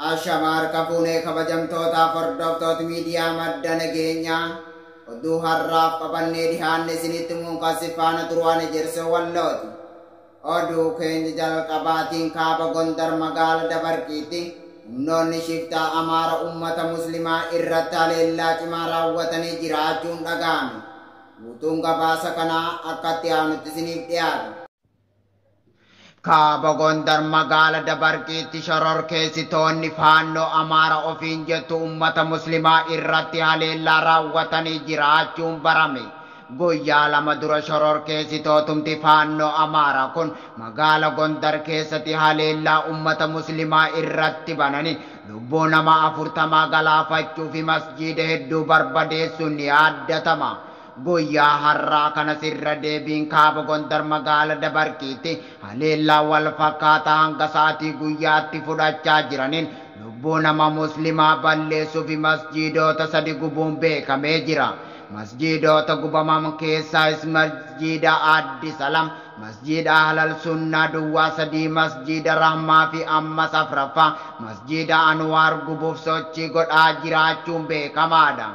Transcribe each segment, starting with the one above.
Ashama harka fuunee kabajamtootaaf hordoftoota miidiyaa Madda Nageenyaa, oduu har'aaf qabannee dhihaanne isinitti muunqasi faana turuwaan Ejersoo Wallooti. Oduu keenya jalqabaatiin kaaba Gondar magaala Dabarqiitti humnoonni shiftaa Amaara ummata Muslimaa irratti haleellaa cimaa raawwatanii jiraachuun dhaga'ame. Guutuun gabaasa kanaa akkatti aanutti isiniif dhiyaata. Kaaba Gondar magaala Dabarqiitti shororkeessitoonni Faannoo Amaara ofiin jettu ummata Muslimaa irratti haleellaa raawwatanii jiraachuun barame. Guyyaa 2 dura shororkeessitootumti Faannoo Amaara kun magaala Gondar keessatti haleellaa ummata Muslimaa irratti bananii lubbuu nama 40 galaafachuu fi masjiida hedduu barbadeessuun ni yaaddatama. Guyyaa har'aa kanas irra deebiin kaaba Gondar magaala Dabarqiitti haleellaa wal fakkaataa hanga sa'aatii guyyaatti fudhachaa jiraniin lubbuu nama Muslimaa balleessuu fi masjiidota 3 gubuun beekamee jira. Masjiidota gubaman keessaas masjiida Addis Alam, masjiida Ahlal Sunnaa Duwwaa 3, masjiida Rahmaa fi ammas 4ffaa masjiida Anwaar gubuuf sochii godhaa jiraachuun beekamaadha.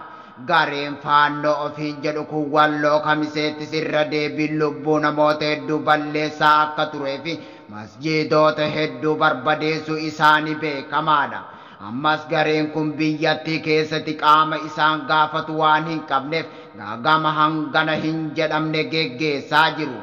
Gareen Faannoo ofiin jedhu kun Walloo Kamiseettis irra deebiin lubbuu namoota hedduu balleessaa akka turee fi masjiidota hedduu barbadeessuu isaanii beekamaadha. Ammas gareen kun biyyattii keessatti qaama isaan gaafatu waan hin qabneef gaagama hangana hin jedhamne geggeessaa jiru.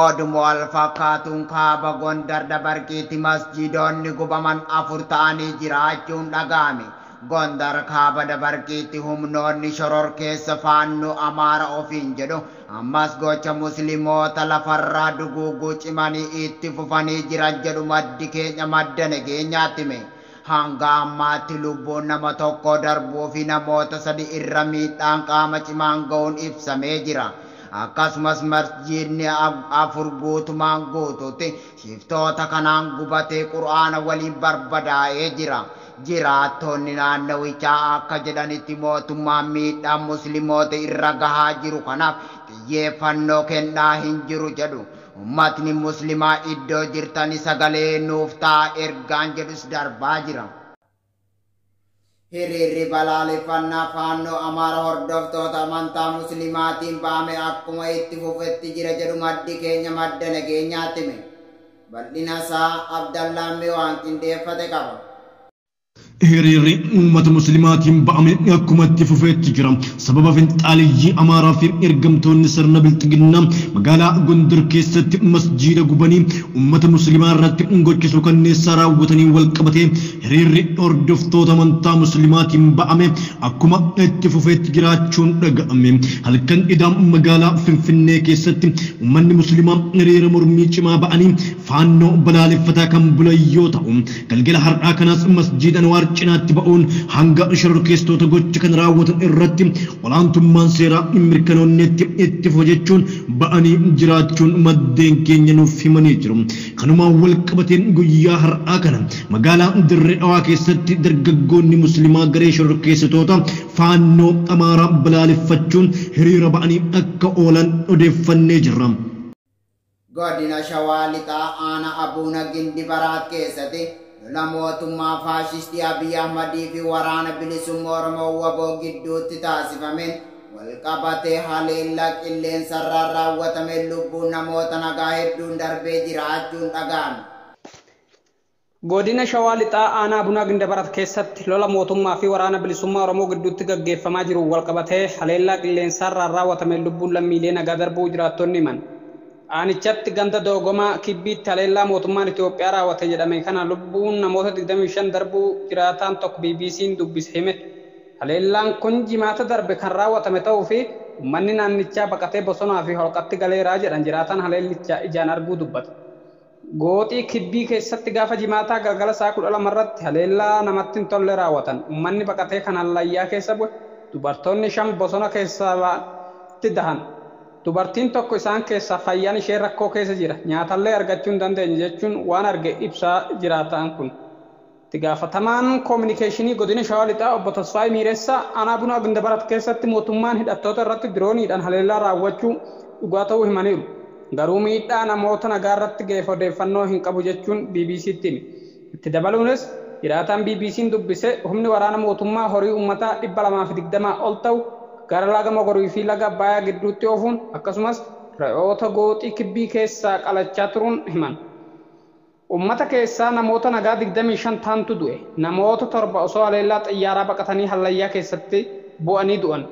Oduma wal fakkaatuun kaaba Gondar Dabarqiitti masjiidonni gubaman 4 ta'anii jiraachuun dhaga'ame. Gondar kaaba Dabarqiitti humnoonni shororkeessa Faannoo Amaara ofiin jedhu ammas gocha Musliimoota lafarraa duguuguu cimanii itti fufanii jiran jedhu maddi keenya Madda Nageenyaatti hime. Hanga ammaatti lubbuun nama tokko darbuu fi namoota 3 irra miidhaan qaama cimaan ga'uun ibsamee jira. Akkasumas masjiidni 4 guutumaan guutuutti shiftoota kanaan gubatee Qur'aana waliin barbadaa'ee jira. Jiraattonni naannawichaa akka jedhanitti mootummaan miidhaan Musliimoota irra gahaa jiru kanaaf xiyyeeffannoo kennaa hin jiru jedhu. Ummatni Muslimaa iddoo jirtani sagalee nuuf ta'a ergaan jedhus darbaa jira. Hiriirri balaaleffannaa Faannoo Amaara hordoftoota amantaa Muslimaatiin ba'ame akkuma itti fufetti jira jedhu maddi keenya Madda Nageenyaatti hime. Bal'ina isaa Abdallaan Miwaan qindeeffate qaba. Hiriirri uummata Muslimaatiin ba'ame akkuma itti fufeetti jira. Sababa finxaaliyyii Amaaraa fi ergamtoonni sirna bilxiginnaa magaalaa Gondar keessatti masjiida gubanii uummata Muslimaa irratti gocha suukanneessaa raawwatanii wal qabatee hiriirri hordoftoota amantaa Muslimaatiin ba'ame akkuma itti fufeetti jiraachuun dhaga'ame. Halkan idaa magaalaa Finfinnee keessatti uummanni Muslimaa hiriira mormii cimaa ba'anii Faannoo balaaleffataa kan bulan yoo ta'u, galgala har'aa kanaas masjiida Anwaar cinaatti ba'uun hanga shororkeessitoota gocha kan raawwatan irratti olaantummaan seeraa hin mirkanoonnetti itti fufa jechuun ba'anii jiraachuun maddeen keenya nuuf himanii jiru. Kanumaan wal qabateen guyyaa har'aa kana magaalaa Dirree Dhawaa keessatti dargaggoonni Muslimaa garee shororkeessitoota Faannoo Amaaraa balaaleffachuun hiriira ba'anii akka oolan odeeffannee jirra. Godina Shawaa Lixaa Aanaa Abuuna Gindibaraat keessatti lola mootummaa faashistii Abiy Ahmadii fi waraana bilisummaa Oromoo WBO gidduutti taasifameen walqabatee haleellaa qilleensarraan raawwatameen lubbuun namoota nagaa hedduun darbee jiraachuun dhaga'ame. Godina Shawaa Lixaa Aanaa Abunaa Gindabarat keessatti lola mootummaa fi waraana bilisummaa Oromoo gidduutti gaggeeffamaa jiru walqabatee haleellaa qilleensarraan raawwatameen lubbuun lammiilee nagaa darbuu jiraattonni himan. Aanichatti ganda Doogomaa Kibbiitti haleellaa mootummaan Itoophiyaa raawwate jedhame kana lubbuun namoota 25 darbuu jiraataan tokko BBC'n dubbise hime. Haleellaan kun jimaata darbe kan raawwatame ta'uu fi uummanni naannichaa baqatee bosonaa fi holqatti galeeraa jedhan jiraataan haleellichaa ijaan arguu dubbata. Gooxii Kibbii keessatti gaafa jimaataa galgala sa'a 12 irratti haleellaa namatti hin tolle raawwatan. Uummanni baqatee kan hallayyaa keessa bu'e dubartoonni 5 bosona keessatti dahan. Dubartiin tokko isaan keessaa fayyaan ishee rakkoo keessa jira. Nyaatallee argachuu hin dandeenye jechuun waan arge ibsaa jiraataan kun. Itti gaafatamaan koominikeeshinii godina Shawaa Lixaa obbo Tasfaayee Miiressaa Aanaa Bunaa Gindabarat keessatti mootummaan hidhattoota irratti dirooniidhaan haleellaa raawwachuu dhugaa ta'uu himaniiru. Garuu miidhaa namoota nagaa irratti ga'eef odeeffannoo hin qabu jechuun BBCtti hime. Itti dabaluunis jiraataan BBC'n dubbise humni waraana mootummaa horii uummataa 220 ol ta'u gara laga Mogorii fi laga Abbayyaa gidduutti oofuun akkasumas re'oota gooxii kibbii keessaa qalachaa turuun himan. Uummata keessaa namoota nagaa 25 ta'antu du'e. Namoota 7 osoo haleellaa xiyyaaraa baqatanii hallayyaa keessatti bu'anii du'an.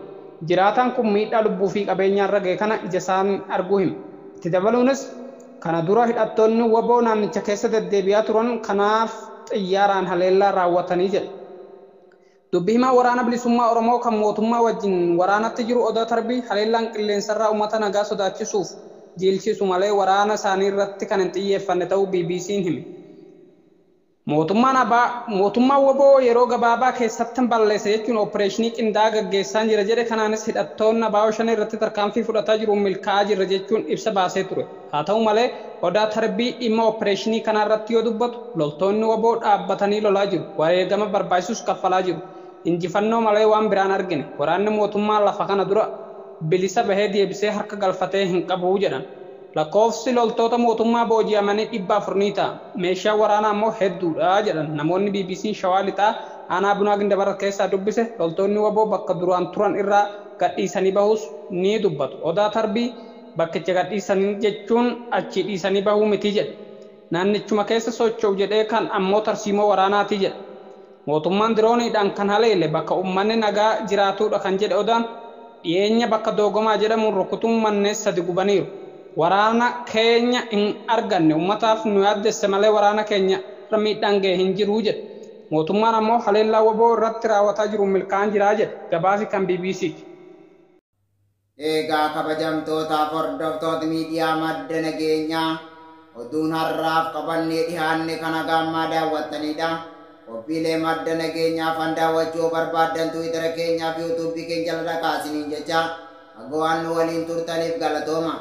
Jiraataan kun miidhaa lubbuu fi qabeenyaa irra ga'e kana ija isaan arguu hima. Itti dabaluunis kana dura hidhattoonni WBO naannicha keessa deddeebi'aa turan kanaaf xiyyaaraan haleellaa raawwatanii jedha. Dubbi himaa waraana bilisummaa Oromoo kan mootummaa wajjin waraanatti jiru Odaa Tarbii haleellaan qilleensarraa uummata nagaa sodaachisuuf jiilchisu malee waraana isaanii irratti kan hin xiyyeeffanne ta'uu BBC'n hime. Mootummaan abaa mootummaan WBO yeroo gabaabaa keessatti balleessa jechuun opereeshinii qindaa'aa gaggeessaa jira jedhe. Kanaanis hidhattoonni ABO 5 irratti tarkaanfii fudhataa jiruun milkaa'aa jirra jechuun ibsa baasee ture. Haa ta'u malee Odaa Tarbii dhimma opereeshinii kanaa irratti yoo dubbatu loltoonni WBO dhaabbatanii lolaa jiru. Wareegama barbaachisus kaffalaa jiru. Injifannoo malee waan biraan argine. Waraanni mootummaa lafa kana dura bilisa bahee deebisee harka galfatee hin qabu jedhan. Lakkoofsi loltoota mootummaa booji'amanii 400 ni ta'a. Meeshaan waraanaa immoo hedduudha jedhan. Namoonni BBC Shawaa Lixaa aanaa Bunaa Gindabarat keessaa dubbise loltoonni WBO bakka duraan turan irraa gadhiisanii bahus ni dubbatu. Odaa Tarbii bakkicha gadhiisanii jechuun achi dhiisanii bahuu miti jedhe. Naannichuma keessa socho'u jedhee kan ammoo tarsiimoo waraanaati jedhe. Mootummaan dirooniidhaan kan haleele bakka uummanni nagaa jiraatudha kan jedhe Odaan dhiyeenya bakka Doogomaa jedhamuun rukutuun manneen 3 gubaniiru. Waraana keenya hin arganne uummataaf nu yaaddesse malee waraana keenya irra miidhaan ga'e hin jiru jedhe. Mootummaan ammoo haleellaa WBO irratti raawwataa jiru milkaa'aan jira jedhe. Gabaasi kan BBCti. Egaa kabajamtootaaf hordoftoota miidiyaa madda nageenyaa oduun har'aaf qabannee dhiyaanne kana gaammaa daawwattanidha. Qophiilee madda nageenyaa fan daawwachuu barbaaddan Tiwiitara keenyaa fi Yuutuubii keenya jala dhaqaa isiniin jecha akka waan nu waliin turtaniif galatooma.